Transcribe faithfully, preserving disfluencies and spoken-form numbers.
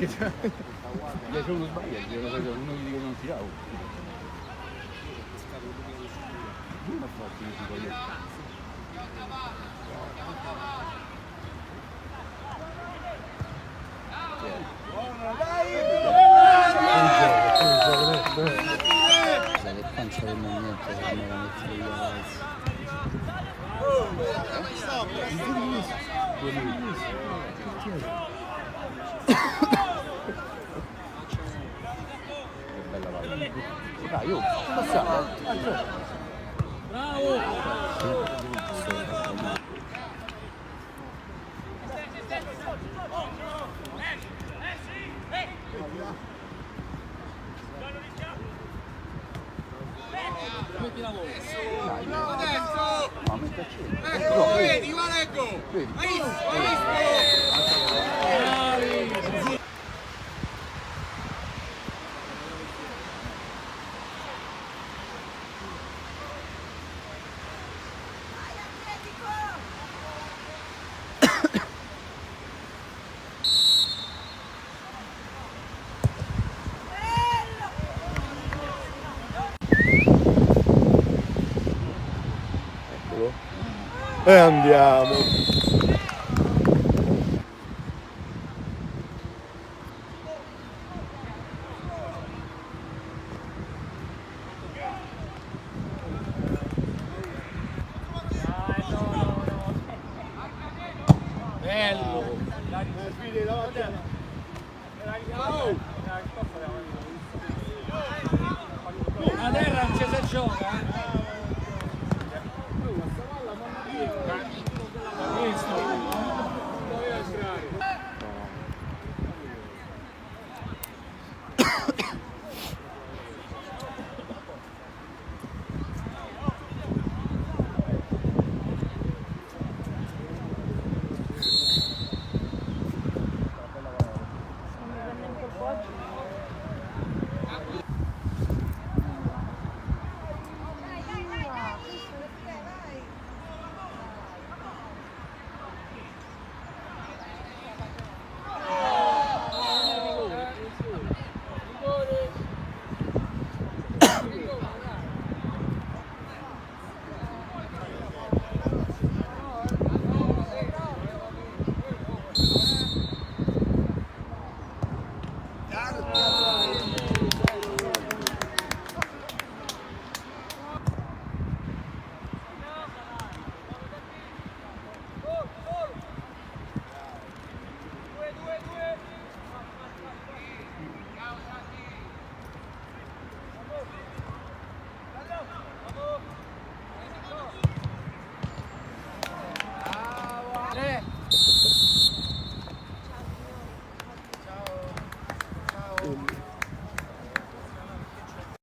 Gli dice uno sbaglia, gli dice uno, uno gli dice non tiravo. Uno ha fatto, io dico io. Dai, qua non c'è niente, che non lo metti via, dai. Che bella palla. Dai, oh, passata. Bravo! Dai, no, metteci. Ecco, vedi, guarda, ecco. Vedi. Hai visto? Hai visto? Eccolo. E andiamo. Bello! La terra non ci si gioca, eh.